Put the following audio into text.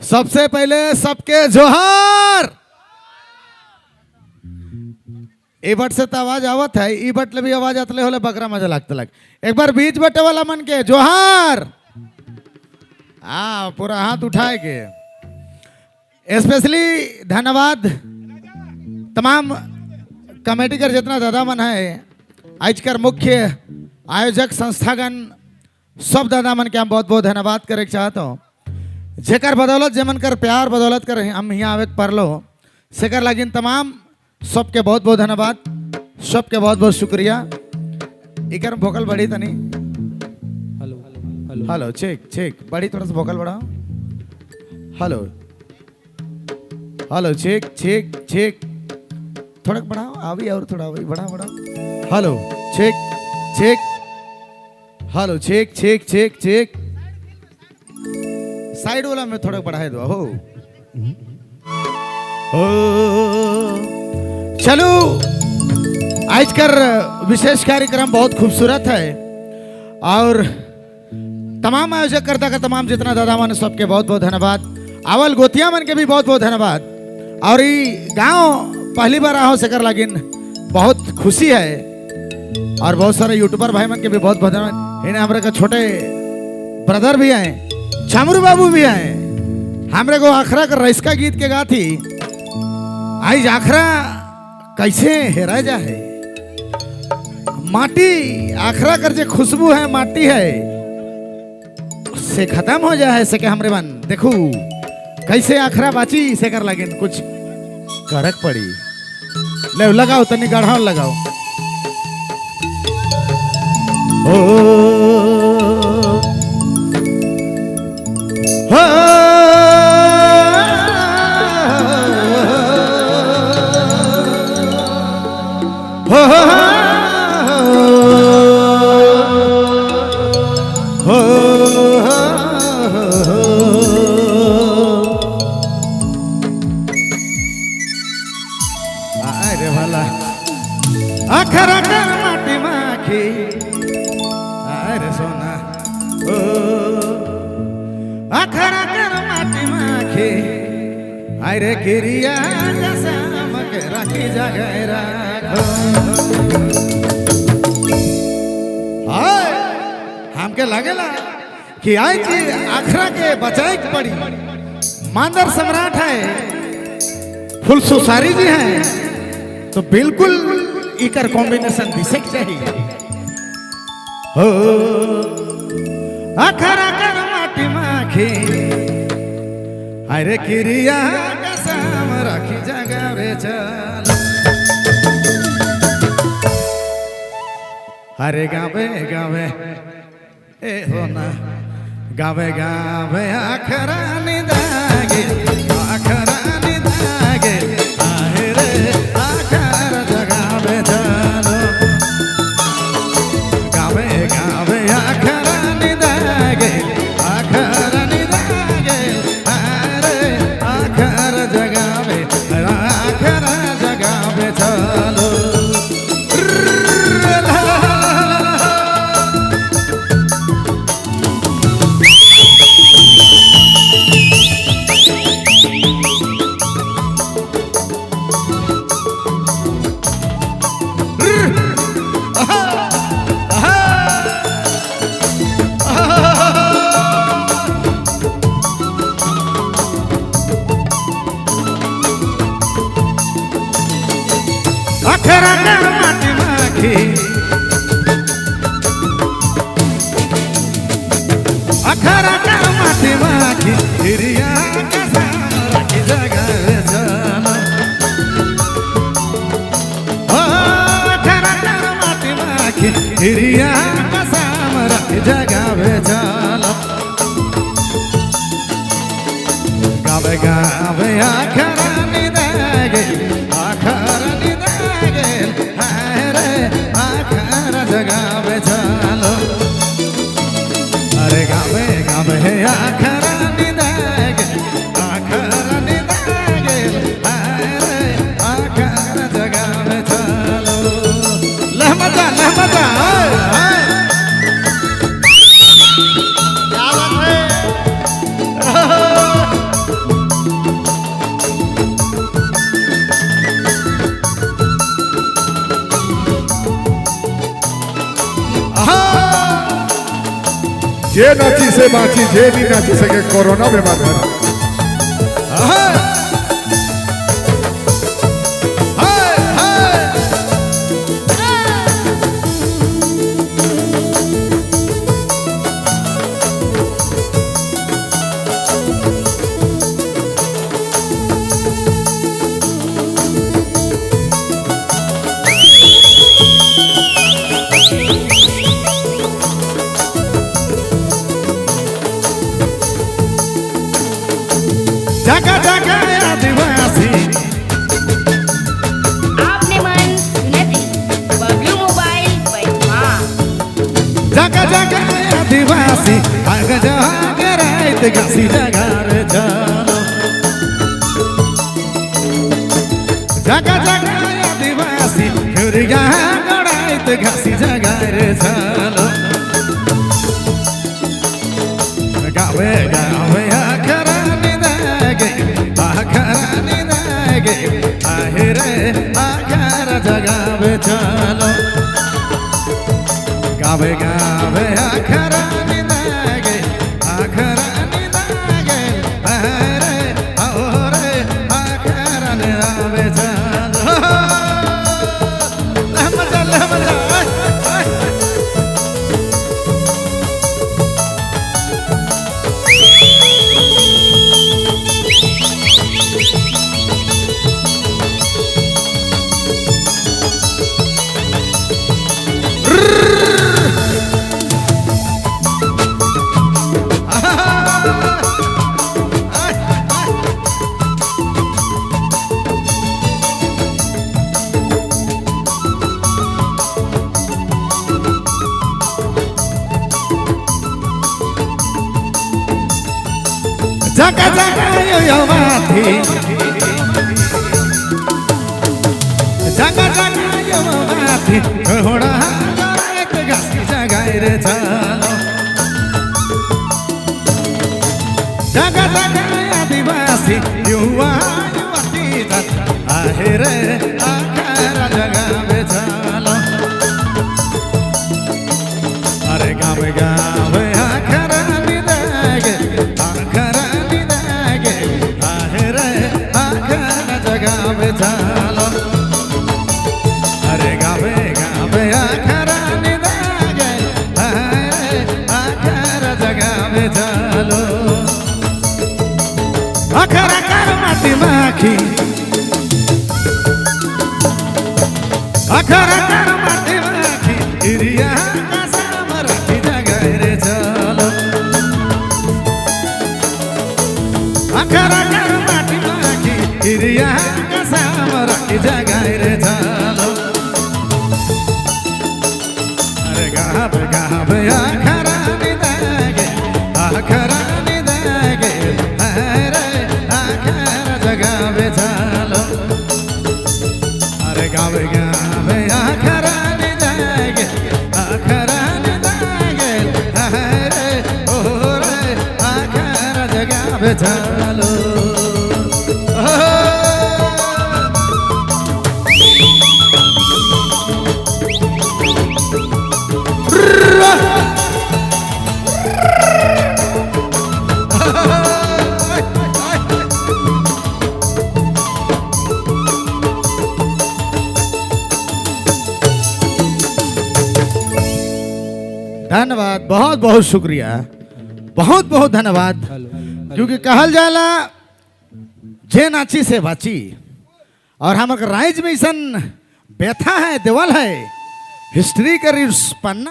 सबसे पहले सबके जोहार। ए बट से तो आवाज आवत है, ई बट ले भी आवाज आतले होले बकरा मजा लगते लग। एक बार बीच बटे वाला मन के जोहार। हाँ, पूरा हाथ उठाए के। स्पेशली धन्यवाद तमाम कमेटी कर जितना दादा मन है, आज कर मुख्य आयोजक संस्थागण सब दादा मन के हम बहुत बहुत धन्यवाद करे चाहता हूँ। जेकर बदौलत जेमन कर प्यार बदौलत कर हम यहाँ आवे परलो सेकर लागिन तमाम सबके बहुत बहुत धन्यवाद, सबके बहुत बहुत शुक्रिया। इकर भोकल बढ़ी तनी। Hello hello hello check check बढ़ी, थोड़ा सा भोकल बढ़ाओ। Hello hello check check check, थोड़ा बढ़ाओ अभी और थोड़ा अभी बढ़ाओ बढ़ाओ। Hello check check, hello check check check check, side वाला में थोड़ा बढ़ाए दो। हो हो चलो, आज कर विशेष कार्यक्रम बहुत खूबसूरत है और तमाम आयोजक करता का तमाम जितना दादा मन सबके बहुत बहुत धन्यवाद। आवल गोतिया मन के भी बहुत बहुत धन्यवाद। और ये गांव पहली बार आओ सेकर लागिन बहुत खुशी है और बहुत सारे यूट्यूबर भाई मन के भी बहुत बहुत धन्यवाद। इन्हें हमारे का छोटे ब्रदर भी आए, छामरू बाबू भी आए। हमरे को आखरा कर रईसका गीत के गाथी आज आखरा कैसे हेरा जा है। माटी आखरा कर जे खुशबू है माटी है से खत्म हो जाए से के हमरे मन देखू कैसे आखरा बाची से कर लगे कुछ करक पड़ी। ले लगाओ तनी गढ़ाओ लगाओ। ओ हो हो हो अरे भला अखरा कर माटी माखी अरे सोना ओ अखरा कर माटी माखी अरे किरिया कसम के राखी जगह राखो। हाय हमके लागेला कि आई जी अखरा के बचाए के पड़ी। मांदर सम्राट है, फुल सुसारी जी हैं, तो बिल्कुल इकर कॉम्बिनेशन दिसे के चाहिए। हो अखरा कर माटी माखी अरे किरिया कसम राखी जगह रे चल। अरे गावे गावे ए हो ना गावे गावे आखरा निदागे आखरा निदागे आहे रे आखर जगावे चलो। गावे गावे आखरा निदागे आखरा निदागे आहे रे आखर जगावे आखरा जगावे चलो। अखरा कर माटी माखी अखरा कर माटी माखी हिरिया कसम राखी जगह चलो। ओ अखरा कर माटी माखी हिरिया कसम राखी जगह चलो। गावे गावे अखरा निदागे आखरा निदागे हाय रे आखरा जगावे चलो। अरे गावे गावे आखरा निदागे आखरा निदागे हाय रे आखरा जगावे चलो। लहमता लहमता हाय हाय क्या बात है। जे नाची से बाची, जे नहीं नाची सके कोरोना बीमार धरी। हाय हाय हाय। जगह जगह आदिवासी आपने मन सुनत ही बबलू मोबाइल बैठवा। जगह जगह आदिवासी आग जग रात घासी जगार चलो। जगह जगह आदिवासी घुरिया गड़ाइत घासी जगार चलो। गावे गावे आखरा निदागे आखरा निदागे आहे रे आखरा जगावे चलो। गावे गावे आखरा निदागे आखरा निदागे आहे रे ओरे आखरा निदावे चलो। ले मजा ले मजा। जगा जगा यो माथी जगा जगा यो माथी घोडा एक घाँसी जगाएर चलो। जगा जगा आदिवासी युवा युवती आहे रे आखरा जगावे चलो। अरे गावे गावे आखरा निदागे आखरा निदागे आहे रे आखरा जगावे चलो। अरे गावे गावे आखरा निदागे आहे रे आखरा जगावे चलो। आखरा कर माटी माखी आखरा कर माटी माखी इरिया मराठी जगाए चलो। आखरा कर माटी माखी इरिया मराठी जगाए चलो। अरे गावे गावे आखरा निदागे आखरा निदागे अरे आखरा जगावे चलो। अरे गावे गावे आखरा निदागे आखरा निदागे अरे ओरे आखरा जगावे चलो। धन्यवाद, बहुत बहुत शुक्रिया, बहुत बहुत धन्यवाद। क्योंकि कहल जाला जे नाची से बाची, और हमारे राज्य में ऐसा व्यथा है, देवल है, हिस्ट्री का पन्ना।